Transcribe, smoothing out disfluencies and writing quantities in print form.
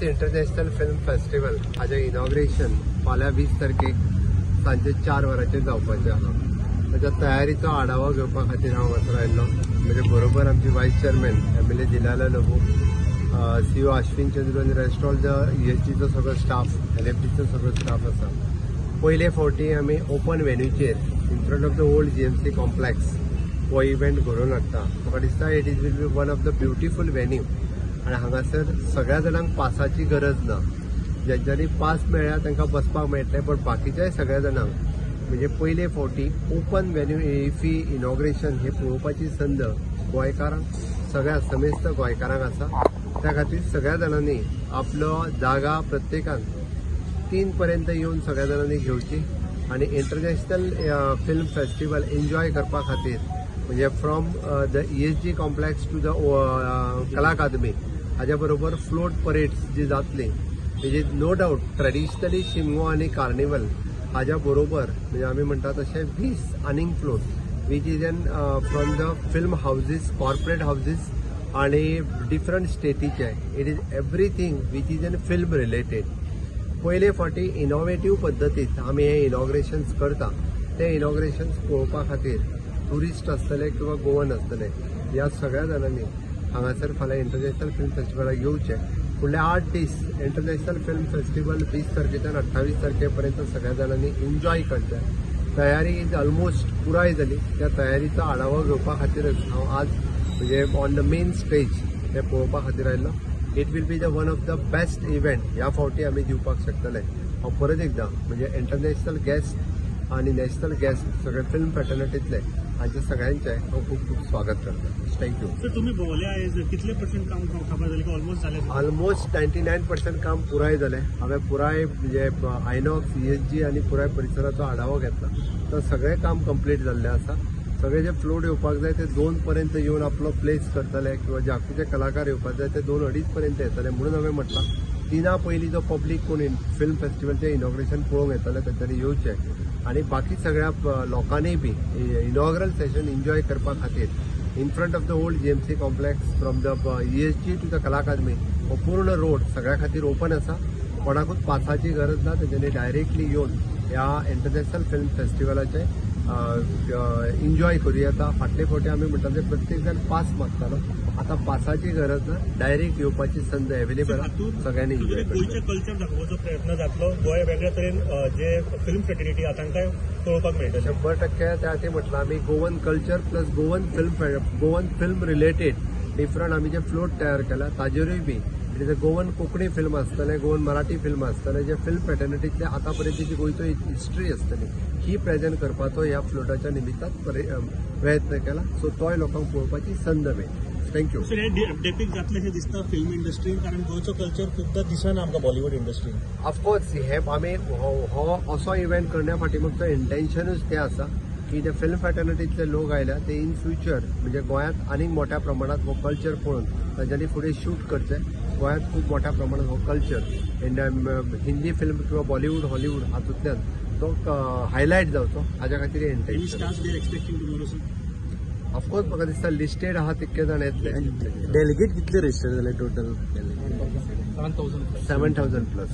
International film festival हाजें inauguration फाल्यां 20 तारखेक सांजे 4 वरांचेर जावपाचें आसा. ताच्या तयारीचो आढावो घेवपा खातीर हांव हांगासर आयिल्लो. म्हजे बरोबर आमची vice chairman MLA Delilah Lobo, CO Ashwin Chandru आनी रेस्ट ऑल the ESGचो सगळो स्टाफ, LFDचो सगळो स्टाफ आसा. पयले फावटी आमी ओपन व्हेन्यूचेर in front of the old GMC complex हो इव्हेंट घडोवन हाडटा. म्हाका दिसता it is will be one of the beautiful venue आनी हांगासर सगळ्या जाणांक पासाची गरज ना. ज्यांच्यांनी पास मेळ्ळ्या तांकां बसपाक मेळटलें, बट बाकीच्याय सगळ्या जाणांक म्हणजे पयले फावटी ओपन व्हेन्यू इफी इनॉग्रेशन हे पळोवपाची संद गोंयकारांक, सगळ्या समेस्त गोंयकारांक आसा. त्या खातीर सगळ्या जाणांनी आपलो जागा प्रत्येकान 3 पर्यंत येवन सगळ्या जाणांनी घेवची आनी इंटरनॅशनल फिल्म फेस्टिवल एन्जॉय करपा खातीर म्हणजे from the ESG complex to the Kala Akademi हाज्या बरोबर फ्लोट परेड्स जी जातली, म्हणजे नो डावट ट्रेडिशनली शिमगो आनी कार्निवल हाज्या बरोबर म्हणजे आमी म्हणटा तशें 20 आनीक float which is an from the film houses, corporate houses आनी different स्टेटीचे. It is everything which is an film related. पयले फावटी इनोवेटीव पद्दतीत आमी हे इनॉग्रेशन्स करता. ते इनॉग्रेशन्स पळोवपा खातीर टुरिस्ट आसतले किंवा गोवन आसतले ह्या सगळ्या जाणांनी हांगासर फाल्यां इंटरनॅशनल फिल्म फेस्टिवलाक येवचें. फुडले 8 दीस इंटरनॅशनल फिल्म फेस्टिवल 20 तारखेच्यान 28 तारखे पर्यंत सगळ्या जाणांनी एन्जॉय करचें. तयारी is almost पुराय जाली. त्या तयारीचो आढावो घेवपा खातीरच हांव आज म्हणजे ऑन the main stage हे पळोवपा खातीर आयिल्लो. It will be the one of the best event ह्या फावटी आमी दिवपाक शकतले. हांव परत एकदां म्हणजे इंटरनॅशनल गेस्ट आनी नॅशनल गेस्ट सगळे फिल्म फ्रेटर्निटींतले हांचे सगळ्यांचें हांव खूब खूब स्वागत करता. Thank you. सर, तुम्ही भोवले आयज, कितले पर्सेंट काम काबार जालें? ऑलमोस्ट जालें? ऑलमोस्ट 99% काम पुराय जालें. हांवें पुराय म्हणजे आयनॉक्स, ESG आनी पुराय परिसराचो आढावो घेतला. तर सगळें काम कंप्लीट जाल्लें आसा. सगळे जे फ्लोट येवपाक जाय ते 2 पर्यंत येवन आपलो प्लेस करतले किंवा जे कलाकार येवपाक जाय ते 2-2.5 पर्यंत येतले. म्हणून हांवें म्हटलां 3 पयलीं जो पब्लीक कोण फिल्म फेस्टिवलचें इनॉग्रेशन पळोवंक येतले तेंच्यांनी येवचें आनी बाकी सगळ्या लोकांनी बी इनॉग्रल सेशन एन्जॉय करपा खातीर in front of the old GMC complex from the ESG to the Kala Akademi हो पूर्ण रोड सगळ्या खातीर ओपन आसा. कोणाकूच पासाची गरज ना. तेंच्यांनी डायरेक्टली येवन ह्या इंटरनॅशनल फिल्म फेस्टिवलाचें एन्जॉय करूं येता. फाटले फावटी आमी म्हणटा ते प्रत्येक जाण पास मागतालो, आतां पासाची गरज ना, डायरेक्ट येवपाची संद अवेलेबल आसा. सगळ्यांनी एन्जॉय करचें. गोंयचें कल्चर दाखोवपाचो प्रयत्न जातलो. गोंय वेगळ्या तरेन जे फिल्म फ्रेटर्निटी आतां तांकां पळोवपाक मेळटलें. 100% त्या खातीर म्हटलां आमी Goan culture plus Goan film, Goan film related different आमी जे फ्लोट तयार केला ताजेरूय बी it is a Goan Konkani film आसतलें, गोवन मराठी फिल्म आसतलें, जे फिल्म फ्रेटर्निटींतले आतां पर्यंतची गोंयचो हिस्ट्री आसतली ही प्रेझेंट करपाचो ह्या फ्लोटाच्या निमित्तान प्रयत्न केला. सो तोय लोकांक पळोवपाची संद मेळ्ळी. Thank you. Sir, हे डेपिक्ट जातलें अशें दिसता फिल्म इंडस्ट्रीन, कारण गोंयचो कल्चर खुबदां दिसना आमकां बॉलिवूड इंडस्ट्रीन. ऑफकोर्स हे आमी हो असो इव्हेंट करण्या फाटी मागचो इंटेन्शनूच तें आसा की जे फिल्म फ्रेटर्निटींतले लोक आयल्या ते इन फ्युचर म्हणजे गोंयांत आनीक मोठ्या प्रमाणांत हो कल्चर पळोवन तांच्यांनी फुडें शूट करचें. गोंयांत खूब मोठ्या प्रमाणांत हो कल्चर हिंदी फिल्म किंवा बॉलिवूड, हॉलिवूड हातूंतल्यान तो हायलायट जावचो हाज्या खातीर इंटेन्शन. ऑफकोर्स म्हाका दिसता लिस्टेड आहा तितके जाण येतले. डेलिगेट कितले रजिस्टर जाले टोटल? 7,000 प्लस.